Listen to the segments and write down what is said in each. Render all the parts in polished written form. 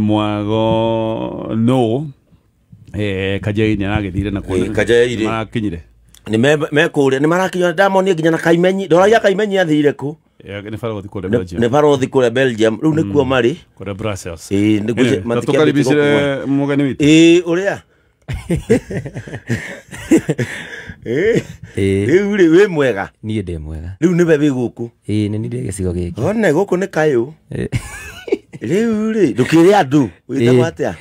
Mwago no Kajai aragithire na kuo Kajai marakinyire ni me kuria ni marakinyire ndamonire nginya na Kaimenyi ndoragia Kaimenyi athire ku ni barothi kule Belgium ni barothi kule Belgium riu nikuo mari kule Brussels niguo matikaribicire mugeni witu uria riu ri wi mwega nie ndi mwega riu niwe wi guku ni ni ndi gicigo giki one guku ni kayu riu ri ndukire andu witagwo atia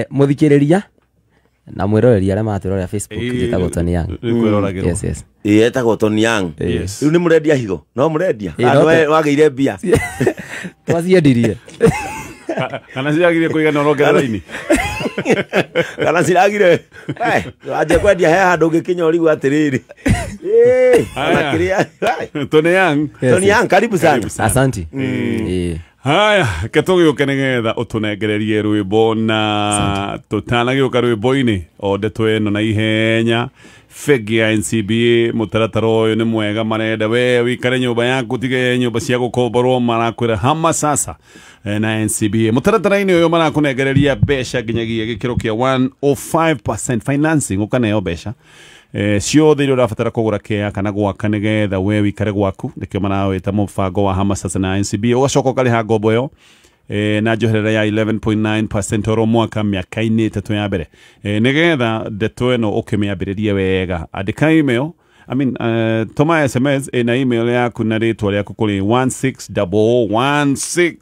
muthikiriria na mwiroreri aria matwirorera Facebook njitagwo Tony Young. Yes yes. Etagwo Tony Young. Riu ni murendia higo no murendia wageire mbia twaciendirie kana ciragire kuigana urongerera-ini kana ciragire anje kwendia he handu ngikinya urigwo atiriri ona kiria Tony Young. Tony Young karibu sana. Asante. Haya, ketũgĩũke nĩgetha ũtũnengererie rwĩmbo na tũtanagĩũka rwĩmbo-inĩ o ndeto ĩno na ihenya bengi ya NCBA mũtaratara ũyũ nĩ mwega marenda we wikare nyũmba yaku tige nyũmba cia gũkomborwo marakwĩra hama sasa na NCBA mũtaratara-inĩ ũyũ marakũnengereria mbeca nginyagia gĩkĩro kĩa 105% financing ũkaneo mbeca ciothe iria ũrabatara kũgũra kĩa kana gwaka nĩgetha we wikare gwaku nĩkĩo marawĩta mũbango wa hama sasa na NCBA ũgacoka ũkarĩha ngombo ĩyo na njoherera ya 11.9% oro mwaka mĩaka-inĩ ĩtatũ ya mbere nĩgetha ndeto ĩno ũkĩmĩambĩrĩrie wega andĩka email tũma SMS na email yaku na rĩtwa rĩaku kũrĩ 16016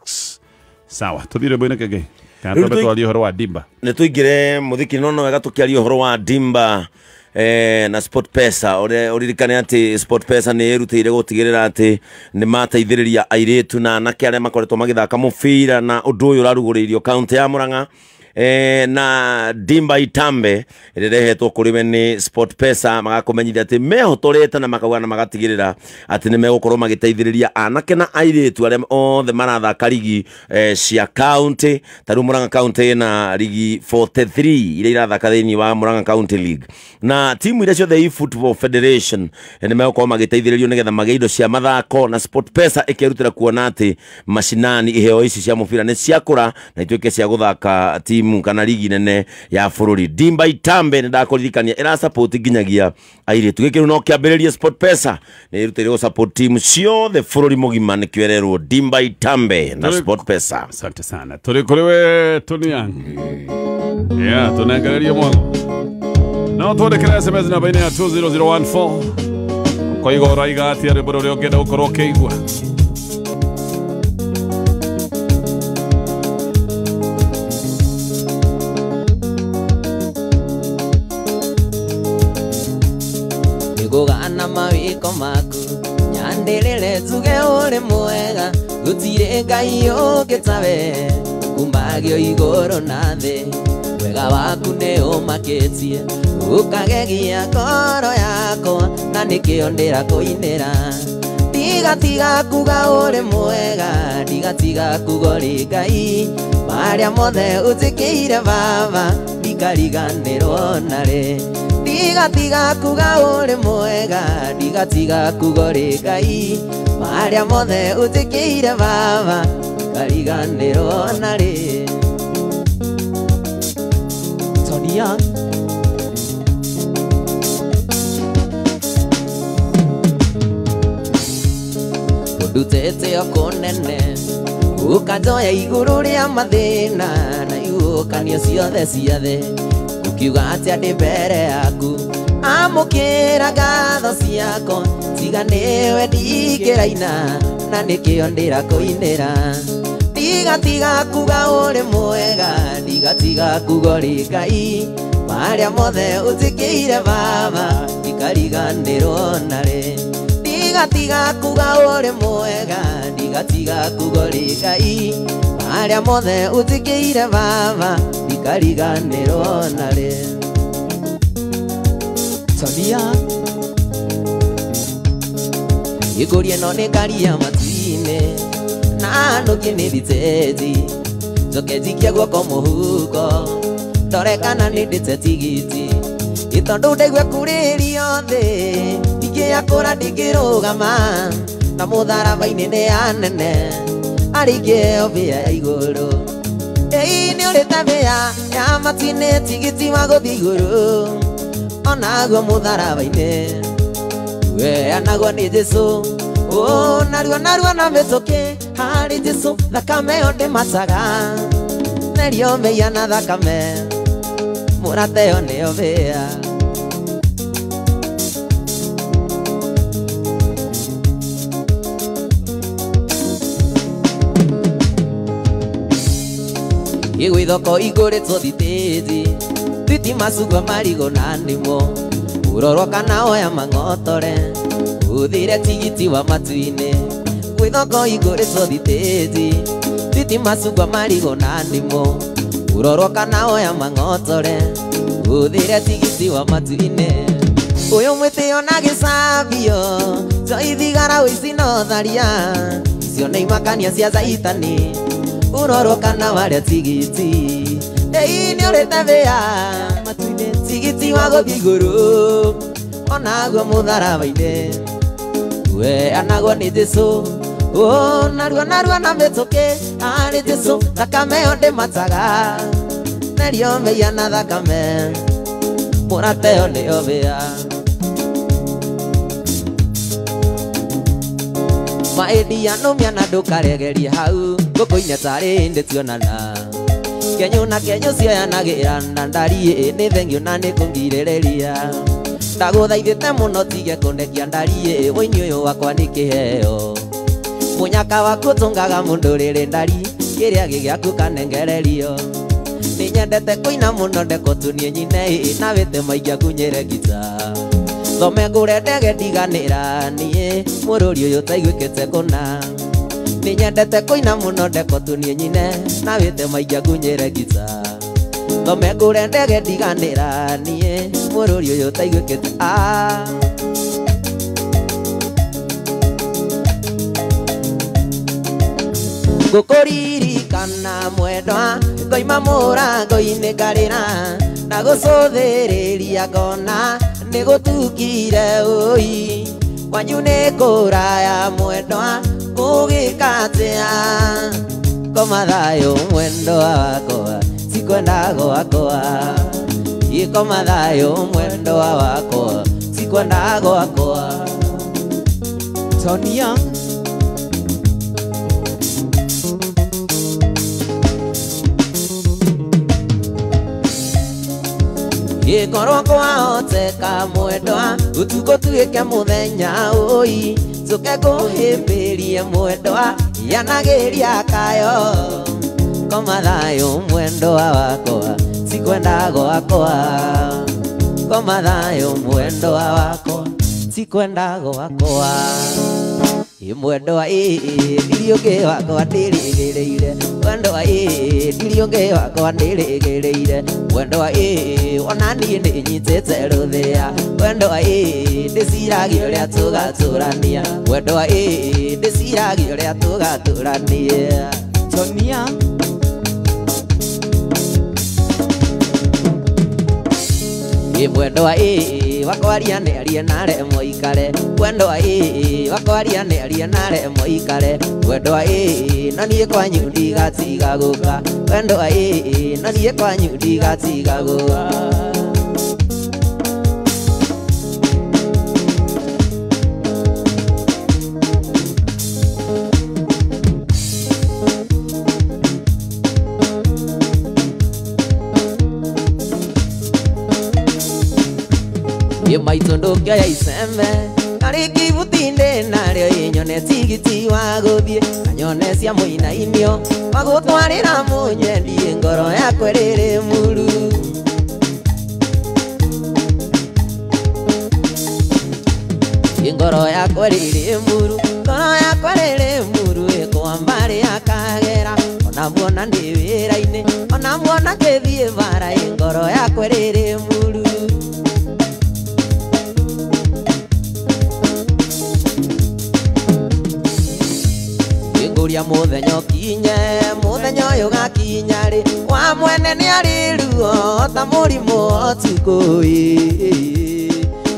sawa tũthiĩ rwĩmbo-inĩ kĩngĩ kana twambe twarie ũhoro wa Dimba nĩ tũingĩre mũthiki no wega tũkĩaria ũhoro wa Dimba na Sport Pesa uririkane ati Sport Pesa ni irutire gutigirira ati ni mateithiriria airitu na anake aria makoretwo magithaka mubira na undu uyu uraruguriirio kaunti ya Murang'a na Dimba Itambe irirehetwo kuri we ni Sport Pesa magakumenyithia ati mehotorete na makauga na magatigirira ati ni megukorwo magiteithiriria anake na airitu aria othe marathaka rigi cia county ta riu Murang'a county na rigi 43 iria irathaka thiini wa Murang'a County League na timu iria ciothe i Football Federation ni megukorwo magiteithiririo nigetha magĩe indo cia mathako na Sport Pesa ikirutira kuona ati mashinani iheo ici cia mubira ni ciakura na ituike cia guthaka timu kana ligi nene ya bururi. Dimba Itambe ni ndakuririkania ira support nginyagia airitu gikiru no kiambiririe Sport Pesa ni irutire support team ciothe bururi mugima nikio ererwo Dimba Itambe na Sport Pesa. Asante sana turi kuri we Tony Young. Yeah, tunangalia mwangu no twandikira SMS namba ya 20014 kwa hiyo raiga atia rwimbo ruria ungienda gukorwo ukiigua. Gugana mawiko maku nyandirire tuge uri mwega gutire ngai ungitawe kumagio iguru na thi wega waku ni umakitie ukagegia ngoro yakwa na nikio ndirakuinira ndigatiga kuga uri mwega ndigatiga kuga uri ngai maria mothe unjikiire baba ndikariganirwo nari ndigatiga kuga uri mwega ndigatiga kuga uri ngai maria mothe unjikiire baba ndikariganirwo nari. Tony Young. Ndutete okunene ukanjoya iguru ria mathina na iukanio ciothe ciathe ukiuga atia ndi mbere yaku amukira ngatho ciakwa tiga niwe ndingĩraina na nikio ndĩrakũinĩra ndigatiga kuga uri mwega ndigatiga kuga uri ngai maria mothe unjĩkĩire baba ndikariganĩrwo narĩ ndigatiga kuga uri mwega ndigatiga kuga uri ngai maria mothe unjĩkĩire baba ndikariganĩrwo narĩ. Tony Young. Igũrie no nĩ ngaria matu-inĩ na nũkie nĩ thitĩti njoke njikie guoko mũhuko ndore kana nĩ ndĩte tigiti ĩ tondũ ndaigua kurĩrio thĩ ndingĩakũra ndingĩrũgama na mũtharaba-inĩ nĩ anene arĩa ingĩ mbĩa ya igũrũ nĩ ũrĩte mbĩa ya matu-inĩ tigiti wa gũthiĩ igũrũ onaguo mũtharaba-inĩ weanagwo nĩ Jesũ oh narua narua na mĩtũkĩ harĩ Jesũ thakame ĩyo ndĩmataga nerio meia na thakame mũrata ĩyo nĩyo mbĩa. Igwithoko igũrĩtwo thitĩji thiti macungwa marigũ na ndimũ ũrorwo kana oya mang'otore ũthire tigiti wa matu-inĩ gwithoko igũrĩtwo thitĩji thiti macungwa marigũ na ndimũ ũrorwo kana oya mang'otore ũthire tigiti wa matu-inĩ ũyũ mwĩtĩo na gĩcambio njoi thigara ũici na ũtharia icio nĩ imakania cia caitani urorwo kana warĩa tigiti ĩi nĩ ũrĩte mbĩa matu-inĩ tigiti wa gũthiĩ igũrũ onaguo mũtharaba-inĩ weanagwo nĩ Jesũ oh narua narua na mĩtũkĩ harĩ Jesũ thakame ĩyo ndĩmataga nerio meia na thakame mũrata ĩyo nĩyo mbĩa. Maendia nũmia na ndũkaregerie hau ngũkũ-inĩ tarĩ ndĩ tuonana kenyũ na kenyũ cioyanagĩra na ndariĩ nĩ thengio na nĩ kũngirĩrĩria ndagũthaithĩte mũno tige kũndekia ndariĩ ũini ũyũ wakwa nĩ kĩheo mũnyaka waku ũtũngaga mũndũ rĩrĩ ndari kĩrĩa gĩgĩaku kanengererio nĩ nyendete kũina mũno ndeko tunie nyine na wĩte maingĩ akunyĩre ngita thome ngũre ndege ndiganĩra niĩ mũrũri ũyũ ũtaiguĩkĩte kũna nĩ nyendete kũina mũno ndeko tunie nyine na wĩte maingĩ akunyĩre ngita thome ngũre ndege ndiganĩra niĩ mũrũri ũyũ ũtaiguĩkĩte ah. Ngũkũririkana mwendwa ngoima mũrango-inĩ ngarĩra na gũcũthĩrĩria ngona nĩ gũtukire ũi kwanyu nĩ kũraya mwendwa ngũgĩka atĩa koma thayũ mwendwa wakwa tikwenda gwakwa koma thayũ mwendwa wakwa tikwenda gwakwa. Tony Young. Gĩkorwo kwahoteka mwendwa ũtukũ tuĩke mũthenya ũi njoke kũhĩmbĩrie mwendwa yanagĩria kayo koma thayũ mwendwa wakwa tikwenda gwakwa koma thayũ mwendwa wakwa tikwenda gwakwa mwendwa ĩ ndirĩ ũngĩ wakwa ndĩrĩgĩrĩire mwendwa ĩ ndirĩ ũngĩ wakwa ndĩrĩgĩrĩire mwendwa ĩ ona niĩ nĩnyitĩte rũthĩa mwendwa ĩ ndĩciragia ũrĩa tũgatũrania mwendwa ĩ ndĩciragia ũrĩa tũgatũrania. Tonia. Mwendwa ĩ wakwaria nĩ arie naremwo ikare mwendwa ĩ wakwaria nĩ arie naremwo ikare mwendwa ĩ no niĩ kwanyu ndigatiga gũka mwendwa ĩ no niĩ kwanyu ndigatiga gũka. Maitũ ndũngĩoya icembe arĩ kĩbuti-inĩ narĩo ĩnyone tigiti wa gũthiĩ na nyone cia mũinainio wa gũtwarĩra mũnyendi ngoro yakwa ĩrĩrĩ muru ngoro yakwa ĩrĩrĩ muru ngoro yakwa ĩrĩrĩ muru ĩkwa mbarĩ ya Kagera ona muona ndĩ wĩra-inĩ ona muona ngĩthiĩ bara ngoro yakwa ĩrĩrĩ muru. Ngũria mũthenya ũkinye mũthenya ũyũ ũgakinya rĩ wa mwene nĩ arĩ ruo ta mũrimũ ũtukũ ĩ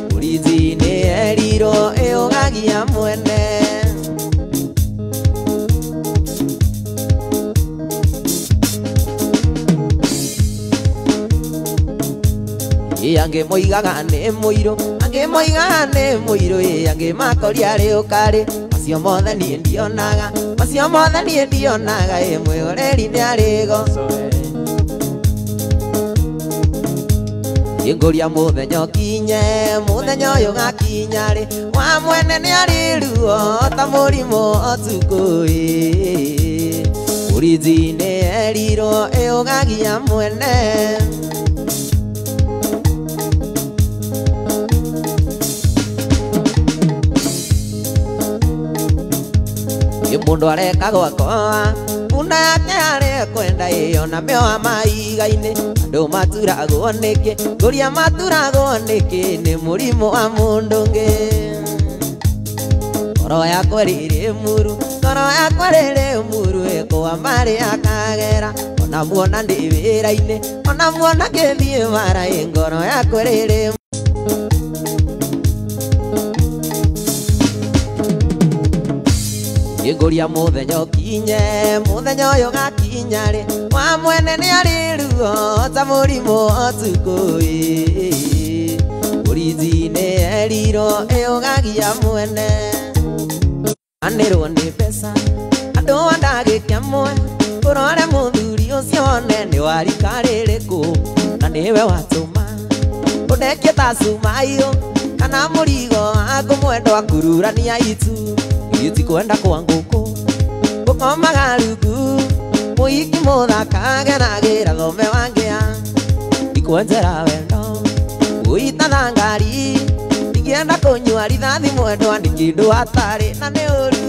mũriti nĩ erirwo ĩũgagia mwene. Angĩ moigaga nĩ mũirũ, angĩ moigaga nĩ mũirũ, angĩ makoria arĩ ũkarĩ. Macio mothe niĩ ndionaga, macio mothe niĩ ndionaga, mwĩhoreri nĩ arĩ gocoe. Ngũria mũthenya ũkinye, mũthenya ũyũ gakinya rĩ, wa mwene nĩ arĩ ruo ta mũrimũ ũtukũ ĩ. Mũrinzi nĩ erirwo ĩũgagia mwene. Mũndũ areka gwakwa punda yake arĩ kwenda ĩyo na mĩoa maiga-inĩ. Andũ maturagwo nĩkĩ, ngũria maturagwo nĩkĩ nĩ mũrimũ wa mũndũ ũngĩ. Ngoro yakwa rĩrĩ muru, ngoro yakwa rĩrĩ muru, ĩkũa marĩ akagera. Ona muona ndĩ wĩra-inĩ, ona muona ngĩthiĩ wara, ngoro yakwa rĩrĩ. Ngũria mũthenya ũkinye, mũthenya ũyũ gakinya rĩ, wa mwene nĩ arĩ ruo ta mũrimũ ũtukũ ĩ. Mũrinzi nĩ erirwo ĩũgagia mwene. Anĩrwo nĩ mbeca andũ a ndagĩka ĩmwe, ũrore mũthuri ũcio one nĩ wa rika rĩrĩkũ, na nĩwe watũma ũndekie ta cumaiyũ kana mũrigo waku mwendwa kururania itu. Itikwenda kwa ngũkũ gũkomaga rungu, mũhiki mũthaka ageragĩra thome wangĩa. Ndikwenjera wendo gũitana ngari, ndingĩenda kũnyua rithathi mwendwa nĩ kĩndũ hatarĩ na nĩ ũru.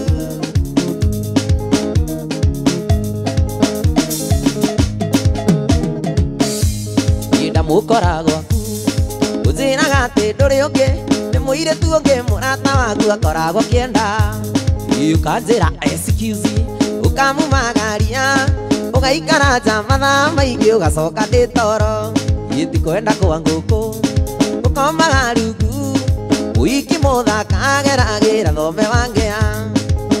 Ndamũkora gwaku ũnjĩraga atĩ ndũrĩ ũngĩ, nĩ mũirĩtu ũngĩ mũrata waku akoragwo akĩenda. Ũkanjĩra excuse, ũkamumagaria, ũgaikara nja mathaa maingĩ ũgacoka ndĩ toro. Itikwenda kwa ngũkũ ũkomaga rungu, mũhiki mũthaka ageragĩra thome wangĩa.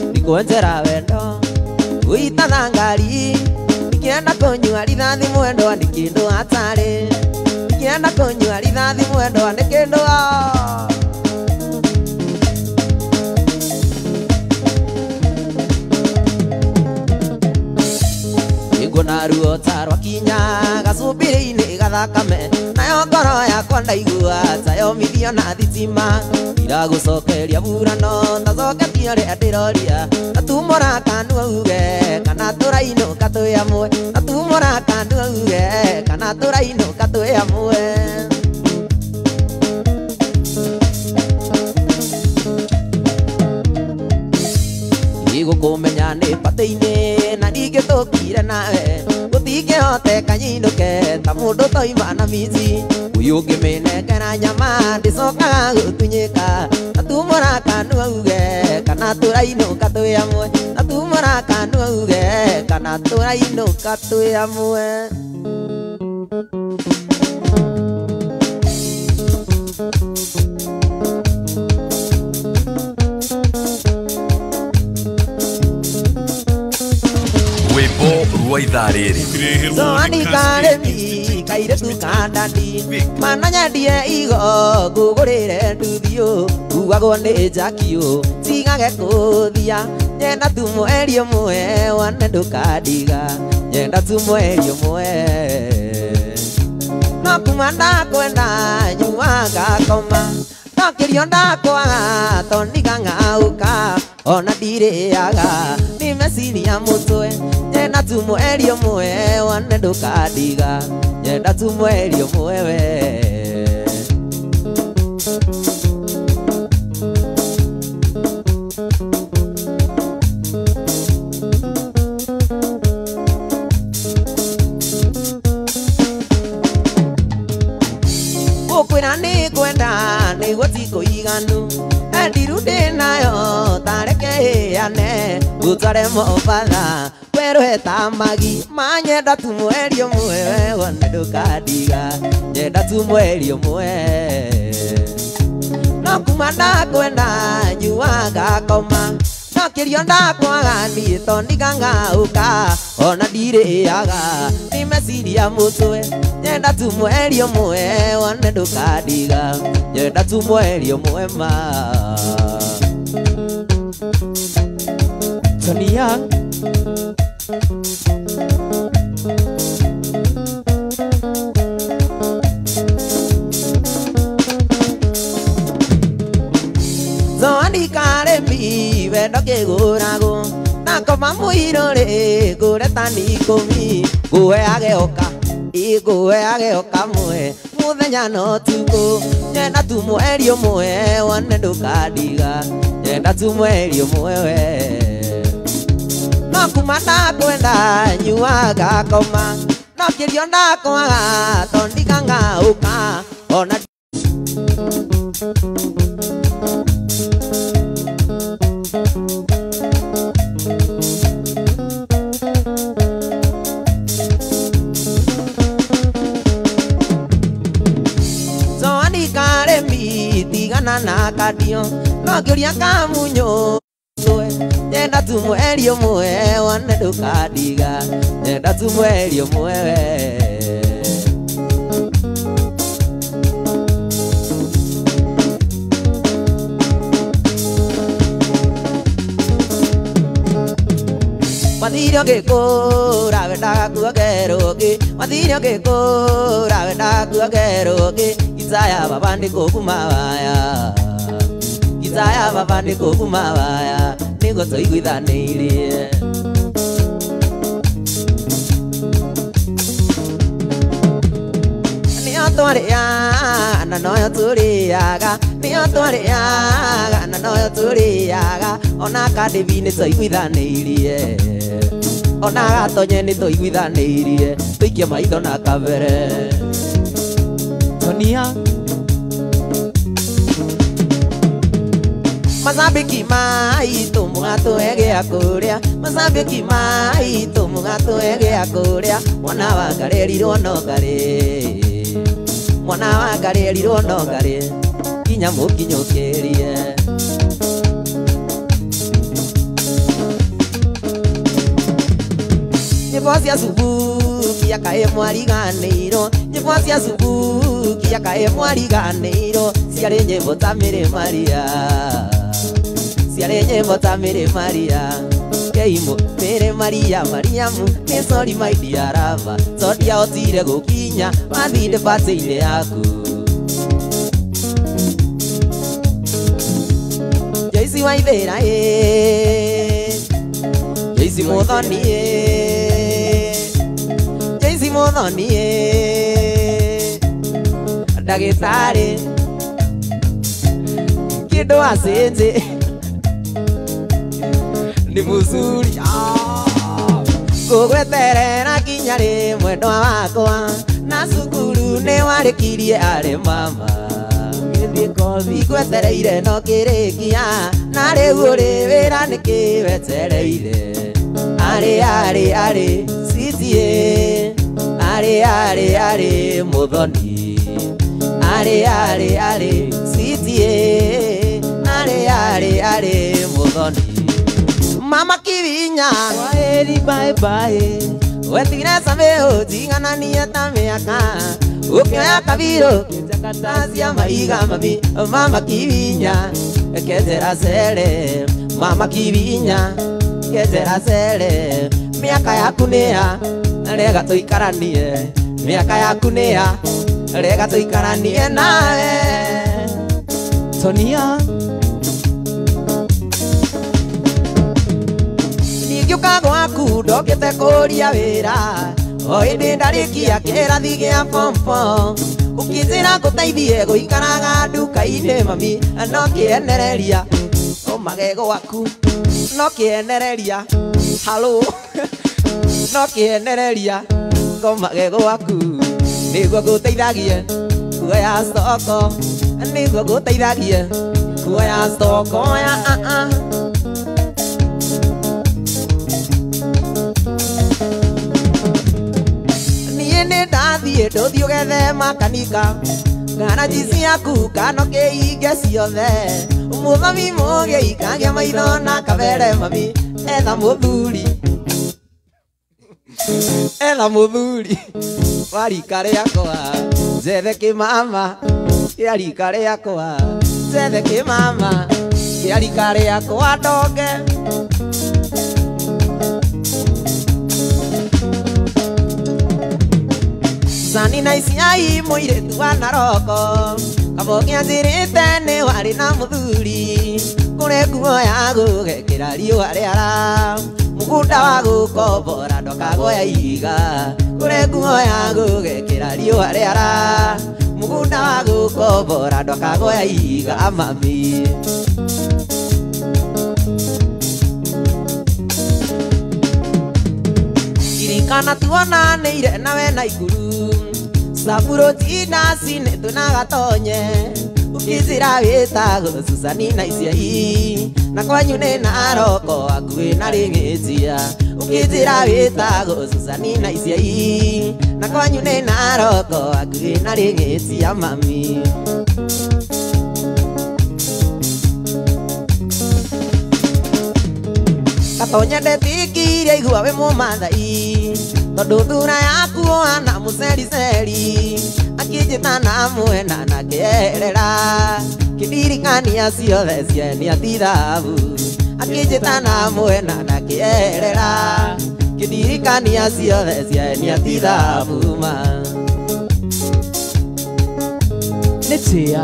Ndikwenjera wendo gũitana ngari, ndingĩenda kũnyua rithathi mwendwa nĩ kĩndũ hatarĩ. Ndingĩenda kũnyua rithathi mwendwa nĩ kĩndũ. Nguona ruo ta rwakinya gacumbĩrĩ-inĩ gathakame, nayo ngoro yakwa ndaigua ta yomithio na thitima. Ndiragũcokeria burano ndacoketie ũrĩa ndĩroria, ndatumũra kanua uge kana tũrainũka twĩ amwe, ndatumũra kanua uge kana tũrainũka twĩ amwe. Gũkũmenya nĩ batĩ-inĩ na ndingĩtũkire nawe, gũtingĩhoteka nyinũke ta mũndũ toima na minji. Ũyũ ũngĩmĩnengera nyama ndĩcokaga gũtunyĩka, ndatumũra kanua uge kana tũrainũka twĩ amwe, ndatumũra kanua uge kana tũrainũka twĩ amwe. Rwĩmbo rwa ithaa rĩrĩ. Zoani karĩmi kairĩtu kandandi, mana nyendie igo ngũgũrĩre nduthio, kuagwo nĩ njakio tigage kũthia. Nyenda tu mweri ũmwe wane ndũkandiga, nyenda tu mweri ũmwe. No kuma ndakwenda nyua ngakoma, ndokĩrio ndakwaga tondũ ng'aũka, ona ndirĩaga nĩ meciria mũtwe. Nyenda tu mweri ũmwe wane ndũkandiga, nyenda tu mweri ũmwe we. Gũkwĩra nĩ ngwenda nĩguo ti kũiganu, endiru ndĩ nayo tareke ĩane, ngũtware Mombatha werũhe ta magi. Manyenda tu mweri ũmwe wone ndũkandiga, nyenda tu mweri ũmwe. No kuma ndakwenda nyua ngakoma, ndokĩrio ndakwaga niĩ tondũ ng'aũka, ona ndirĩaga nĩ meciria mũtwe. Nyenda tu mweri ũmwe wone ndũkandiga nyenda tu mweri ũmwe ma Tony Young Zawadi karemi wendo kĩgũragwo na ngoma mũirũ rĩ ngũre tani ikũmi ngũheage o ka ngũheage o kamwe mũthenya na ũtukũ nyenda tu mweri ũmwe wone ndũkandiga nyenda tu mweri ũmwe we no kuma ndakwenda nyuaga ngoma no kĩrio ndakwaga tondikang'aũka ona na kadio no ngĩũria kamunyũ nyenda tu mweri ũmwe wone ndũkandiga nyenda tu mweri ũmwe we Mathire ũngĩkũra wendaga kuongerwo ngĩ mathire ũngĩkũra wendaga kuongerwo ngĩ Isaya baba ndĩkũkuma waya Isaya baba ndĩkũkuma waya nĩguo tũiguithanĩirie Nĩyo twarĩaga na noyo tũrĩaga nĩyo twarĩaga na noyo tũrĩaga ona Cardi B nĩ tũiguithanĩirie ona Gatonye nĩ tũiguithanĩirie tũikie maitho na kabere Tonia Masabiki maitũ mũgatũhe gĩa kũrĩa Masabiki maitũ mũgatũhe gĩa kũrĩa mwana wa ngarĩrirwo no ngarĩ mwana wa ngarĩrirwo no ngarĩ nginya mũkinyũkĩrie Nyĩmbo cia Subukia kaĩ mwariganĩirwo nyĩmbo cia Subukia kaĩ mwariganĩirwo ciarĩ nyĩmbo ta Mĩrĩ Maria ciarĩ nyĩmbo ta Mĩrĩ Maria Keimũ Mĩrĩ Maria Mariamu nĩ sorry my dear lover tondũ gũkinya mathinde batĩ-inĩ yaku Joyce Waithĩra ĩ Joyce Muthoni ĩ Joyce Muthoni ĩ ndagĩtarĩ kĩndũ acenje ni muzuri ngũgweterera nginya rĩ mwendwa wakwa na cukuru nĩ warĩkirie arĩ mama ngwetereire no kĩrĩkia na rĩu ũrĩ wĩra nĩkĩ wetereire arĩ arĩ arĩ CTA arĩ arĩ arĩ Muthoni arĩ arĩ arĩ CTA arĩ arĩ arĩ Muthoni Mama Kivinya kwaheri bye bye wetigire sameo tinganania ta mĩaka ũkĩoya kabirũ kĩnjakatacia maiga mami Mama Kivinya ketera cere Mama Kivinya ketera cere mĩaka yaku nĩya rega tũikaranie mĩaka yaku nĩya rega tũikaranie nawe Tonia Ngĩũka gwaku ndokĩte kũria wĩra o hĩndĩ ndarĩkia kĩrathi gĩa form four ũkĩnjĩra ngũteithie gũikaraga nduka-inĩ mami no kĩenereria o magego gwaku no kĩenereria halo no kĩenereria ngomage gwaku nĩguo ngũteithagie kuoya stoko nĩguo ngũteithagie kuoya stoko ya Niĩ nĩ ndathiĩ ndũthiĩ ũgethe makanika ngaraji ciaku kano kĩinge ciothe mũthomi mũgĩ kagĩa maitho na kabere mami etha mũthuri. Etha muthuri wa rika rĩakwa njethe kĩmama kĩa rika rĩakwa njethe kĩmama kĩa rika rĩakwa ndonge Sani na iciai mũirĩtu wa Naroko Kaboke anjĩrĩte nĩ warĩ na mũthuri kũrĩ nguo ya gũgekĩra riũa rĩara mũgũnda wa gũkombora ndwakagoya ihiga kũrĩ nguo ya gũgekĩra riũa rĩara mũgũnda wa gũkombora ndwakagoya ihiga mami Kirikana tuonanĩire nawe na Ikuru Saburoti na sine tunagatonye ukizira wĩtagwo Susani na Iciai na kwanyu nĩ Naroko hakuhĩ na Rĩng'ĩtia ukizira wĩtagwo Susani na Iciai na kwanyu nĩ Naroko hakuhĩ na Rĩng'ĩtia mami Gatonye ndetĩkĩire igua wĩ Mũmathai tondũ thura yaku ũhana mũcericeri akĩnjĩta na mwena na kĩerera kĩndirikania ciothe cienia ti thahabu akĩnjĩta na mwena na kĩerera kĩndirikania ciothe cienia ti thahabu ma Nĩ tĩa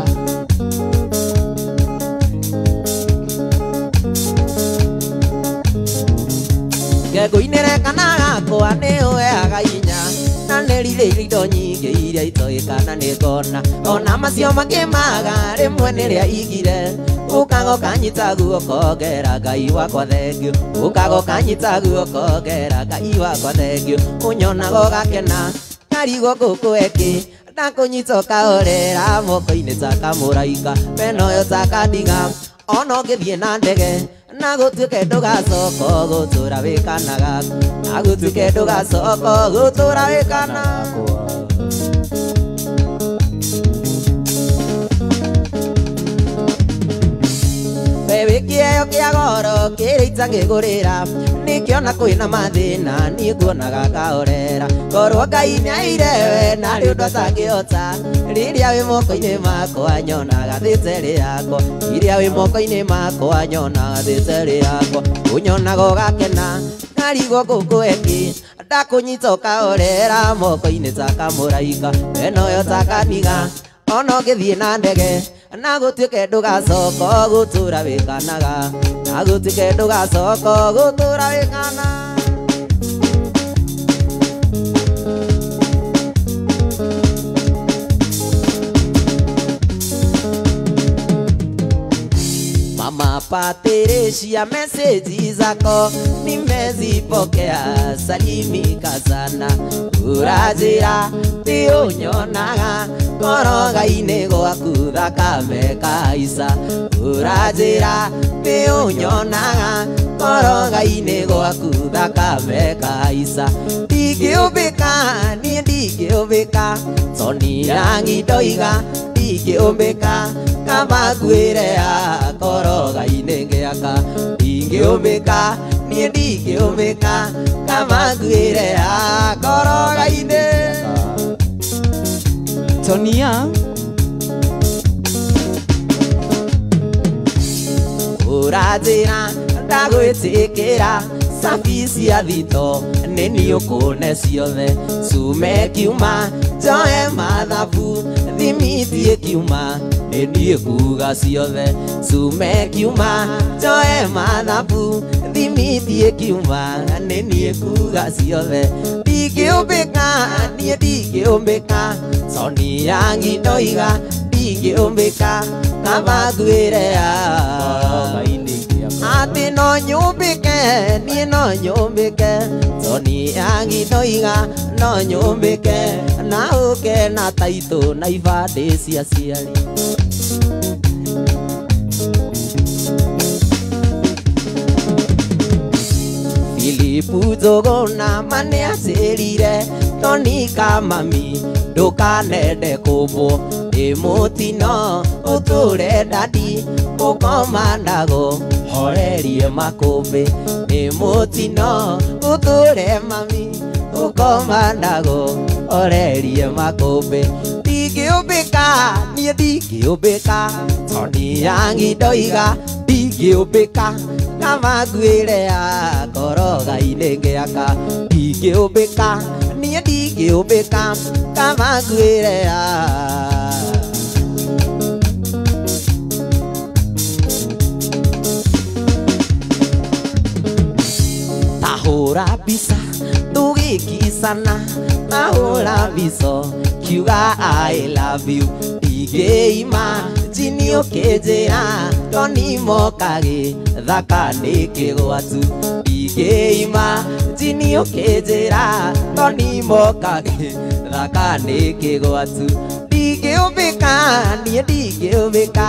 Ngũinĩre kana gakwa nĩ ũheaga hinya na nĩ rirĩire indo nyingĩ iria itoĩ kana nĩ ngona ona macio mangĩ maga rĩmwe nĩ rĩa igire ũkaga ũkanyita guoko ngera Ngai wakwa thengio ũkaga ũkanyita guoko ngera Ngai wakwa thengio ũnyonaga ũgakena ngarigwo ngũkũhe ndakũnyita ũkahorera moko-inĩ ta kamũraika wenoyo ta kandiga ona ũngĩthiĩ na ndege na gũtuĩke ndũgacoka gũtũra wĩ kana gaku na gũtuĩke ndũgacoka gũtũra wĩ kana We wĩ kĩheo kĩa goro kĩrĩa itangĩgũrĩra nĩkĩona kwĩna mathĩna niĩ nguonaga kahorera korwo Ngai nĩaire we narĩ ũndũ atangĩhota rĩrĩa wĩ moko-inĩ makwa nyonaga thĩterĩ yakwa rĩrĩa wĩ moko-inĩ makwa nyonaga thĩterĩ yakwa ũnyonaga ũgakena ngarigwo ngũkũhe kĩ ndakũnyita ũkahorera moko-inĩ ta kamũraika wenoyo ta kaniga ona ũngĩthiĩ na ndege na gũtuĩke ndũgacoka gũtũra wĩkanaga na gũtuĩke ndũgacoka gũtũra wĩkana Mama Patricia, meseji zako nimezipokea, salimika sana ũranjĩra ti ũnyonaga ngoro-inĩ gwaku thakame kaica ũranjĩra ti ũnyonaga ngoro-inĩ gwaku thakame kaica ndingĩũmbĩka niĩ ndingĩũmbĩka Toni rangi ndoiga ndingĩũmbĩka kaba ngwĩre koroga-inĩ ngĩaka ndingĩũmbĩka niĩ ndingĩũmbĩka kaba ngwĩre koroga-inĩ Tonia Ũranjĩra ndagwĩtĩkĩra sabi cia thito nĩ niĩ ũkũne ciothe cume kiuma njoe mathabu thimiti ĩkiuma nĩ niĩ kuga ciothe cume kiuma njoe mathabu thimiti ĩkiuma nĩ niĩ kuga ciothe ndingĩũmbĩka niĩ ndingĩũmbĩka Toni yangi ndoiga ndingĩũmbĩka kaba ngwĩre atĩ no nyũmbĩke niĩ no nyũmbĩke Toni yangi ndoiga no nyũmbĩke na ũke na taitũ na ibandĩ cia aciari Filipu Njũgũna ma nĩanjĩrire Tonika mami ndũkanende kũmbwo ĩ mũtino ũtũre ndadi ũkoma nago horerie makũmbĩ ĩ mũtino ũtũre mami Gũkoma nago orerie makũmbĩ. Ndingĩũmbĩka niĩ ndingĩũmbĩka Tony Young ndoiga ndingĩũmbĩka kama ngwĩre akoroga-inĩ ngĩaka. Ndingĩũmbĩka niĩ ndingĩũmbĩka kama ngwĩre tahũra mbica tũgĩkicana tahũra mbica kiuga I love you. Ndingĩima njini ũkĩnjĩra Tony mokagĩ thaka nĩ kĩgwatu. Ndingĩima njini ũkĩnjĩra Tony mokagĩ thaka nĩ kĩgwatu. Ndingĩũmbĩka niĩ ndingĩũmbĩka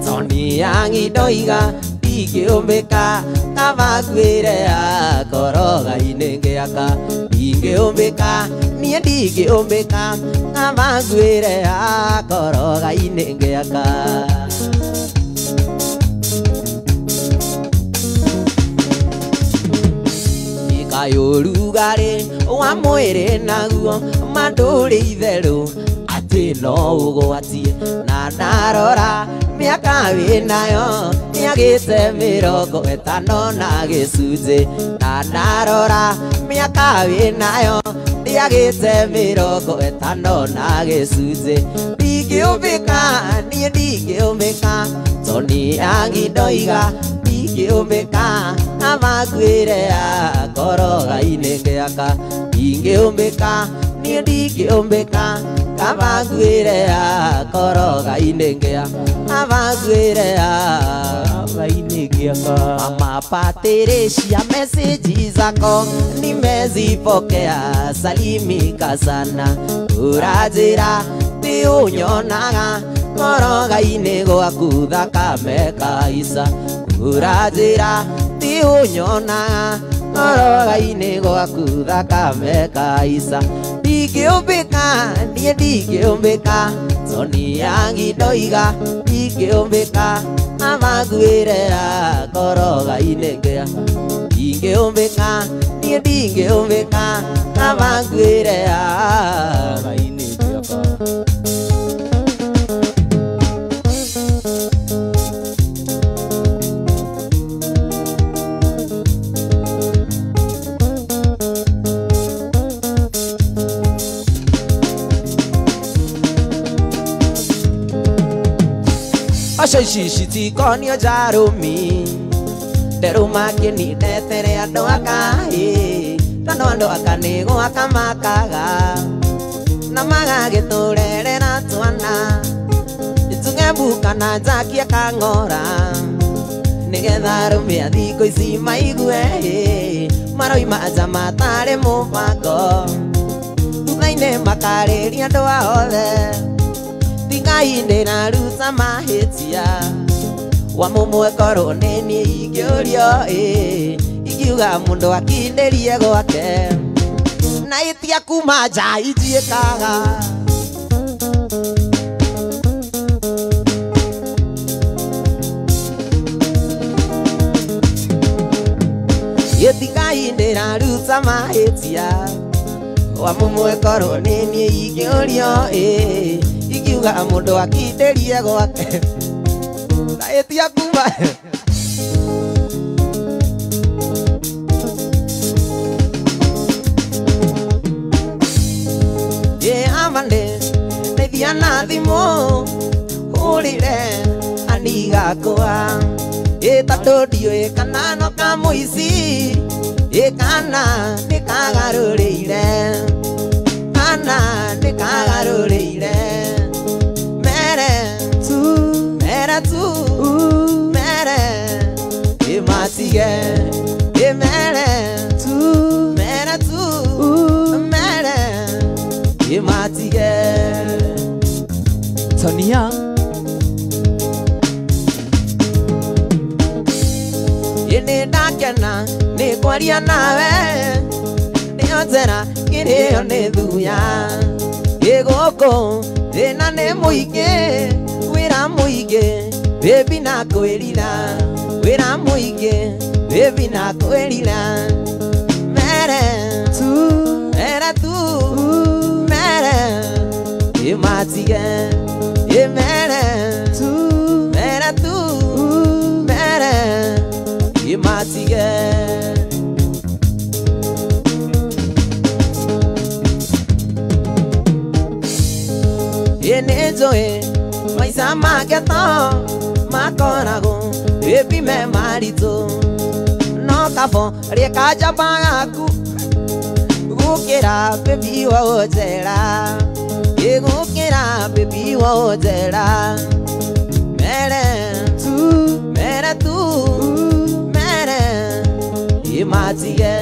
Tony Young ndoiga ndingĩũmbĩka kama ngwĩre akoroga-inĩ ngĩaka. Ndingĩũmbĩka niĩ ndingĩũmbĩka kama ngwĩre akoroga-inĩ ngĩaka. Ũrugarĩ wa mwĩrĩ naguo mandũrĩ itherũ atĩ no ũgwatie. Na ndarora mĩaka wĩnayo nĩagĩte 50 na gĩcunjĩ. Na ndarora mĩaka wĩnayo nĩagĩte 50 na gĩcunjĩ. Ndingĩũmbĩka niĩ ndingĩũmbĩka Tony Young ndoiga ndingĩũmbĩka kama ngwĩre akoroga-inĩ ngĩaka. Ndingĩũmbĩka niĩ ndingĩũmbĩka kama ngwĩre akoroga-inĩ ngĩaka. Kama ngwĩre akoroga-inĩ ngĩaka. Mama Patricia message zako nimezipokea, salimika sana. Ũranjĩra ti ũnyonaga koroga-inĩ gwaku thakame kaisa. Ũranjĩra ti ũnyonaga koroga-inĩ gwaku thakame kaisa. Ndingĩũmbĩka niĩ ndingĩũmbĩka Tony Young ndoiga ndingĩũmbĩka kama ngwĩre akoroga-inĩ ngĩaka. Ndingĩũmbĩka niĩ ndingĩũmbĩka kama ngwĩre akoroga-inĩ ngĩaka. Acio ici citikonio njarũmi nderũma kĩnindetere andũ aka ĩ tondũ andũ aka nĩ gwaka makaga na magagĩtũrerera twana njuge mbu kana njakie kang'ora nĩgetha arũme a thikũ ici maigue ĩ maroima nja matarĩ mũbango thutha-inĩ makarĩria andũ ao othe tigai ndĩraruta mahĩtia wa mũmwe korwo nĩ niĩ ingĩũrio ĩ ingiuga mũndũ akindĩrie gwake na itia kuma nja injiĩkaga. Gĩtigai ndĩraruta mahĩtia wa mũmwe korwo nĩ niĩ ingĩũrio ĩ ingiuga mũndũ akindĩrie gwake na ĩtia kuma ĩ amande ndeithia na thimũ hũrĩre anigakwa ĩ tondũ ndiũĩ kana no kamũici ĩ kana nĩ kagarũrĩire kana nĩ kagarũrĩire mere tu mere tu mere ĩ matige ĩ mere tu mere tu mere ĩ matige. Tony Young Ĩ nĩ ndakena nĩ kwaria nawe nĩyo njera kĩrĩo nĩ thuya ĩ gũkũ thĩna nĩ mũingĩ wĩra mũingĩ baby na kwĩrira wĩra mũingĩ baby na kwĩrira mere tu Mere tu mere imatige mere tu mere tu mere imatige. Ene maisa mageto makorago ebi me marito no kafo reka jaba gaku gukira bebi wa ojera gukira bebi wa ojera mere tu mere imatige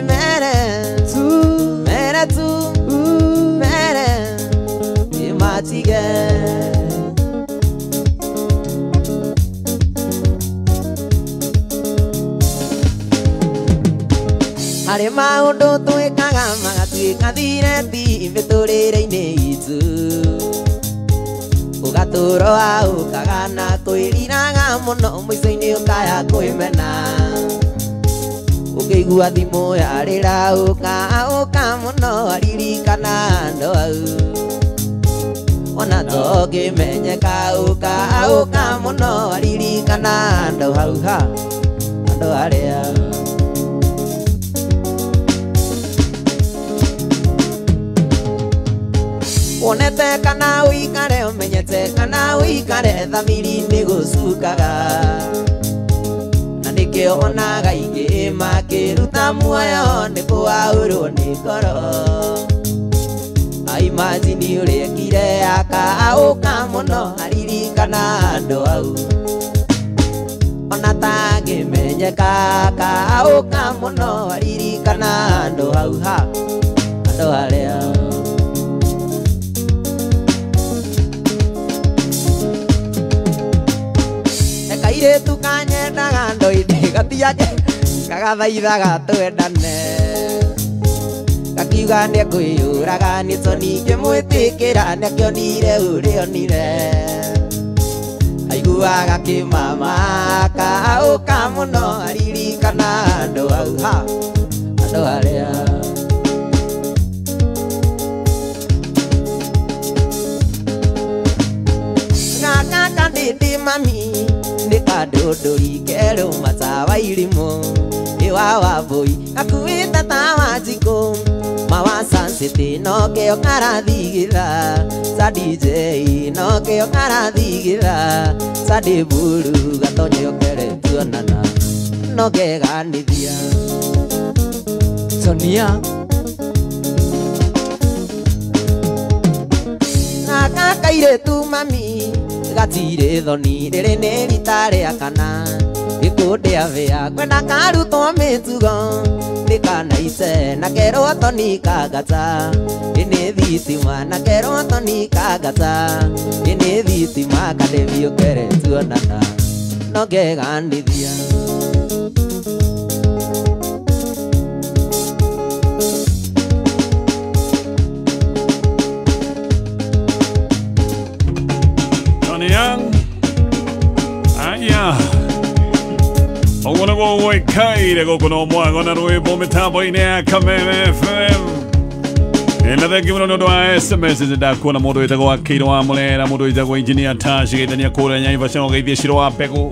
mere tu mere imatige. Harĩ maũndũ twĩkaga magatuĩka thireti mĩtũrĩre-inĩ itũ ũgatũũro waũkaga na kwĩriraga mũno mũico-inĩ ũkaya kwĩmena ũkĩigua thimũ yarĩra ũka mũno aririkana andũ au ona tũngĩmenyeka ũka mũno aririkana andũ hau ha andũ arĩa. Wonete kana ũikare ũmenyete kana ũikare thamiri nĩ gũcukaga na nĩkĩo onaga ingĩ makĩruta muoyo nĩ kũaũrwo nĩ ngoro aimajini ũrĩekire akaũka mũno aririkana andũ au ona tangĩmenyeka akaũka mũno aririkana andũ hau ha andũ arĩa. Kairĩtu kanyendaga ndoithi gatiake gagathaithaga twendane gakiuga nĩekwĩyũraga nĩ toni ngĩmwĩtĩkĩra nĩakĩonire ũrĩonire aiguaga kĩmama kaũka mũno aririkana andũ au ha andũ arĩa. Gaka kandĩndĩ mami nĩ kandũndũri kerũ matawa irimũ ĩwa wa mbũi gakuĩte tawa njikũ mawa sansĩtĩ nokĩo karathigitha sa DJ nokĩo karathigitha sa ndĩmburu gatonyokere tuonana nokeganithia Sonia gaka kairĩtu mami gatirĩ thoni rĩrĩ nĩ rita rĩa kana gĩkũndĩa bĩa kwenda karutwo mĩtugo nĩ kanaice na kerwo toni kangata ĩnĩ thitima na kerwo toni kangata ĩnĩ thitima kandĩbiũkere tuonana no ngeganithia. Aya ũguo nĩguo gũikaire gũkũ no mwago na rwĩmbo mĩtambo-inĩ ya Kameme FM. Na thengi mũno nĩ ũndũ wa SMS ndakuona mũndũ wĩtagwo Akĩirũ wa Mũrera mũndũ wĩtagwo Engineer Tash gĩthania kũrĩa Naivasha ũgeithie Ciro wa Mbegũ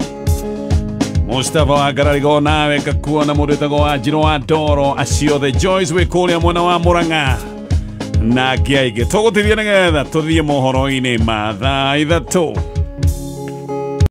Mustafa wa Ngararigo nawe ngakuona mũndũ wĩtagwo Wanjirũ wa Ndoro acio the Joyce wĩ kũrĩa mwena wa Mũrang'a na angĩ aingĩ tũgũtithia nĩgetha tũthiĩ mohoro-inĩ ma thaa 3.